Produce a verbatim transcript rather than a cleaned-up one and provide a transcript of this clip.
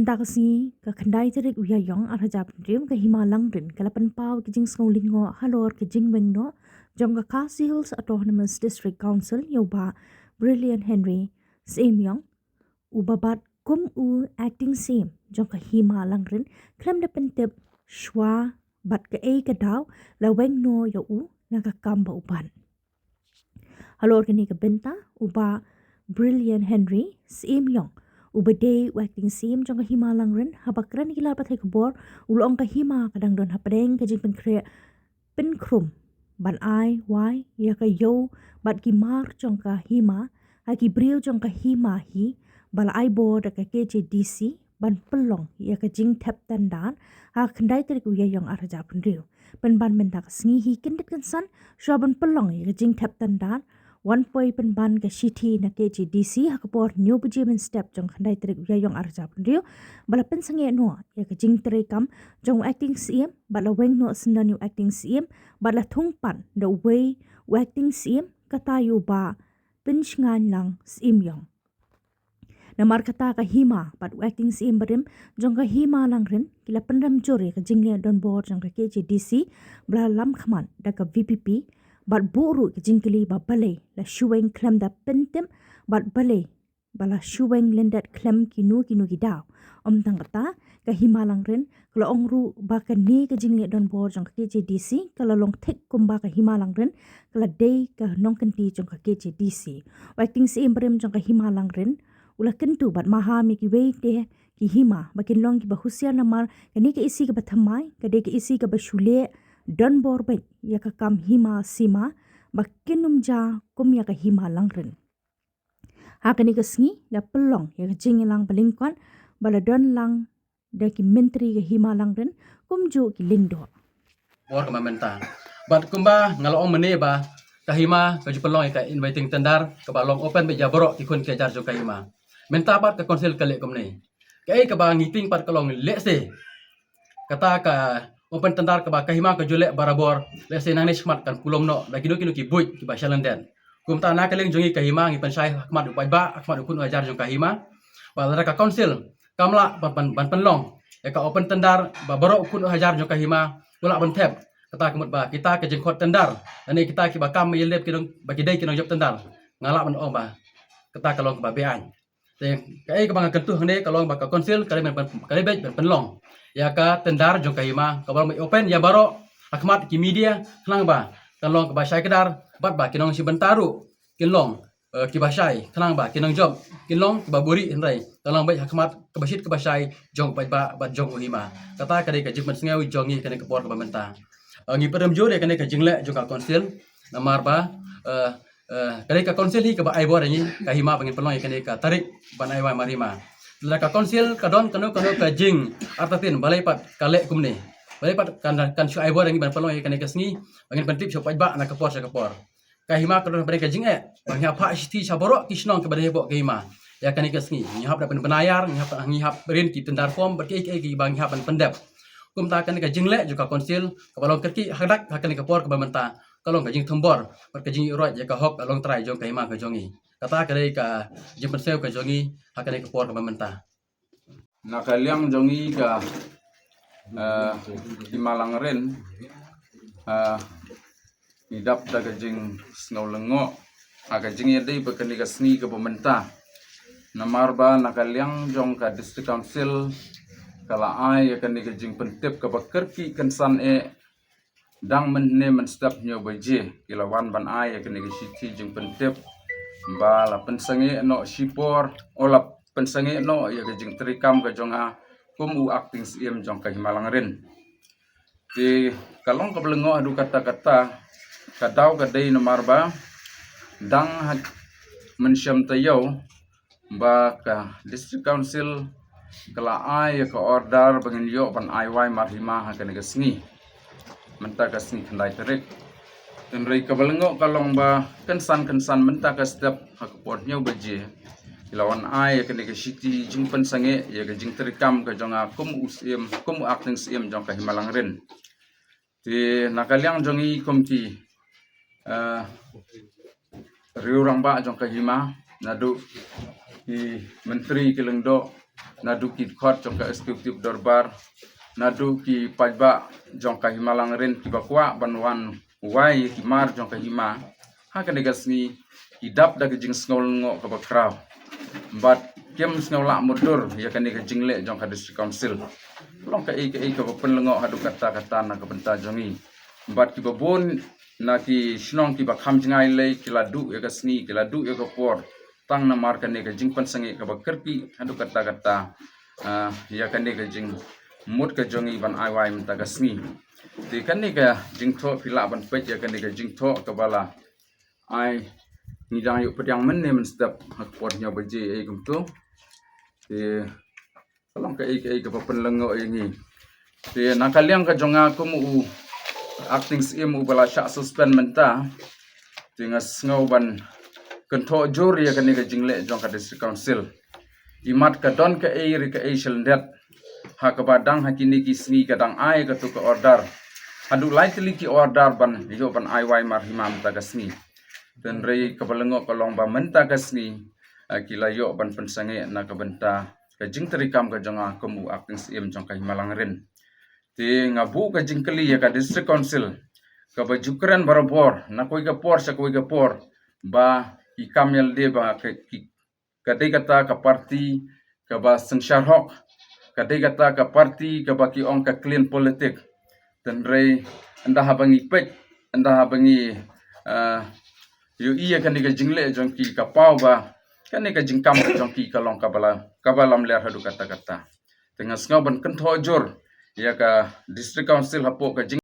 Mynta ka sngi ka khyndai tarik u Ïaïong ar hajar hynriew, ka Hima Langrin ka la pynpaw ki jingsngew lyngngoh halor ka jingweng noh jong ka Khasi Hills Autonomous District Council ïa u Bah Brilliant Henry Syiemiong, uba bat kum u acting Syiem jong ka Hima Langrin, khlem da pyntip shuwa bad kaei ka daw la weng noh ïa u na ka kam ba u bat. Halor kane ka bynta, u Bah Brilliant Henry Syiemiong, uba dei u acting Syiem jong ka Hima Langrin, haba kren ïa ki lad pathai khubor, u la ong ka Hima ka dang don hapdeng ka jingpynkhreh pynkhrum ban ai wai ïa ka ïew bad ki mar jong ka Hima ha ki briew jong ka Hima hi, ba la ai bor da ka K H A D C ban pynlong ïa ka jingthep tender ha ka khyndai tarik u Ïaïong ar hajar hynriew. Pynban mynta ka sngi hi kyndit kynsan shuwa ban pynlong ïa ka jingthep tender, wan poi pynban ka shithi na K H A D C ha ka por hynñiew baje mynstep jong ka khyndai tarik u Ïaïong ar hajar hynriew, ba la pynsangeh noh ïa ka jingtrei kam jong u acting Syiem bad la weng noh syndon ïa u acting Syiem bad la thung pat da uwei u acting Syiem, kata ïa u Bah Pynshngaiñlang Syiemiong. Namar kata ka Hima bad u acting Syiem barim jong ka Hima Langrin ki la pynrem jur ïa ka jingleh donbor jong ka K H A D C ba la lam khmat da ka V P P, bad buh ruh ka jingkylli ba balei la shu weng khlem da pyntip bad balei ba la shu weng lyndet khlem kino kino ki daw. Ym tang kata, ka Hima Langrin ka la ong ruh ba kane ka jingleh donbor jong ka K H A D C ka la long thik kumba ka Hima Langrin ka la dei ka nongkynti jong ka K H A D C. U acting Syiem barim jong ka Hima Langrin u la kyntu bad maham ïa kiwei de ki Hima ba kin long kiba husiar, namar kane ka E C kaba thymmai ka dei ka E C kaba shu leh donbor beit ïa ka kam Hima Sima, ba kin ym jia kum ïa ka Hima Langrin. Ha kane ka sngi la pynlong ïa ka jingïalang ba lyngkot ba la don lang da ki myntri ka Hima Langrin kumjuh ki lyngdoh. Bor kaba mynta. Bad kumba nga la ong mynne ba ka Hima ka ju pynlong ïa ka inviting tender kaba long open beit ïa baroh ki khun ki hajar jong ka Hima. Mynta pat ka council ka leh kumne. Kaei kaba ngi tieng pat ka long lehse kata ka open tender kaba ka Hima ka ju leh barabor, lehse nangne shakhmat kan pulom noh da kino kino ki buit kiba shalyndet. Kumta na ka liang jong ngi ka Hima ngi pynshai ha khmat u paidbah, ha khmat u khun u hajar jong ka Hima, ba lada ka council kam lah ban, ban, ban pynlong ïa ka open tender ba baroh u khun u hajar jong ka Hima u lah ban thep, kata ka mut ba kita ka jingkhot tender lane kita kiba kam ïaleh ki nong, ba ki dei ki nongjop tender, nga lah ban ong ba kata ka long kaba beaiñ. Te kaei kaba nga kyntu hangne ka long ba ka council ka dei ban, ka dei beit ban pynlong ïa ka tender jong ka Hima kaba long open ïa baroh, ha khmat ki media, khnang ba kan long kaba shai kdar bad ba ki nongshim bynta ruh kin long, eh, kiba shai, khnang ba ki nongjop kin long kiba buhrieh, hynrei kan long beit ha khmat kaba shit kaba shai jong u paidbah bad jong u Hima. Kata ka dei ka jingpynsngew jong ngi kane ka por kaba mynta. Eh, ngi pynrem jur ïa kane ka jingleh jong ka council, namar ba, eh, eh, ka dei ka council hi kaba ai bor ïa ngi ka Hima ba ngin pynlong ïa kane ka tarik ban ai wai mar Hima. Lada ka council ka don kano kano ka jingartatien, balei pat ka leh kumne? Balei pat kan, kan shu ai bor ïa ngi ban pynlong ïa kane ka sngi ba ngin pyntip sha u paidbah na ka por sha ka por? Ka Hima ka don hapdeng ka jingeh ba ngi hap phah shithi sha baroh ki shnong kiba dei hapoh ka Hima ïa kane ka sngi. Ngi hap da pynbna ïar, ngi hap, ngi hap print ki tender form bad kiei kiei kiba ngi hap ban pyndep. Kumta kane ka jingleh jong ka council kaba long kyrkieh haduh ha kane ka por kaba mynta ka long ka jingthombor bad ka jingïaroh ïa ka hok ka longtrai jong ka Hima ka jong ngi. Kata ka dei ka jingpynsngew ka jong ngi ha kane ka por kaba mynta. Na ka liang jong ngi ka, eh, Hima Langrin, eh, ngi dap da ka jingsngew lyngngoh ha ka jingïadei bad kane ka sngi kaba mynta. Namar ba na ka liang jong ka District Council ka la ai ïa kane ka jingpyntip kaba kyrkieh kynsan eh, dang mynne mynstep hynñiew baje ki la wan ban ai ïa kane ka shithi jingpyntip ba la pynsangeh noh shipor, o la pynsangeh noh ïa ka jingtrei kam ka jong nga kum u acting Syiem jong ka Hima Langrin. Te ka long kaba lyngngoh haduh katta katta, ka daw ka dei namar ba dang ha mynshem taïew ba ka District Council ka la ai ïa ka order ba ngin ïoh ban ai wai mar Hima ha kane ka sngi, mynta ka sngi khyndai tarik. Hynrei kaba lyngngoh ka long ba kynsan kynsan mynta ka step ha ka por hynñiew baje ki la wan ai ïa kane ka shithi jingpynsangeh ïa ka jingtrei kam ka jong nga kum u Syiem, kum u acting Syiem jong ka Hima Langrin. Te na ka liang jong ngi kum ki, eh, riew rangbah jong ka Hima, naduh ki myntri, ki lyngdoh, naduh ki dkhot jong ka Executive Dorbar, naduh ki paidbah jong ka Hima Langrin kiba kwah ban wan wai ki mar jong ka hima ha kane ka sngi, ki dap da ka jingsngew lyngngoh kaba khraw. Bad kim sngew lah mutdur ïa kane ka jingleh jong ka District Council. Long kaei kaei kaba pynlyngngoh haduh katta katta na ka bynta jong ngi. Bad kiba bun na ki shnong kiba kham jngai lei ki la duh ïa ka sngi, ki la duh ïa ka por tang namar kane ka jingpynsangeh kaba kyrkieh haduh katta katta, ah, ïa kane ka jingmut ka jong ngi ban ai wai mynta ka sngi. Te kane ka jingthoh phi lah ban peit ïa kane ka jingthoh kaba la ai, ngi dang ïoh pdiang mynne mynstep ha ka por hynñiew baje ei kumto. Te ka long kaei kaei kaba pynlyngngoh ïa ngi. Te na ka liang ka jong nga kum u Acting Syiem uba la shah suspend mynta, te nga sngew ban kynthoh jur ïa kane ka jingleh jong ka District Council. Imat ka don kaei re kaei sha lyndet ha kaba dang ha kine ki sngi ka dang ai kato ka order. Haduh lai tylli ki order ban ïoh ban ai wai mar hima mynta ka sngi. Hynrei kaba lyngngoh ka long ba mynta ka sngi, ah, ki la ïoh ban pynsangeh na ka bynta ka jingtrei kam ka jong nga kum u Acting Syiem jong ka Hima Langrin. Te nga buh ka jingkylli ïa ka District Council kaba ju kren barabor na kawei ka por sha kawei ka por ba ki kam ïalade ba ka, ki, ka dei kata ka party kaba synshar hok, ka dei kata ka party kaba ki ong ka clean politic. Hynrei ynda haba ngi peit, ynda haba ngi, ah, ïohi ïa kane ka jingleh jong ki ka paw ba kane ka jingkam ka jong ki ka long kaba la, kaba lamler haduh katta katta. Te nga sngew ban kynthoh jur ïa ka District Council hapoh ka jing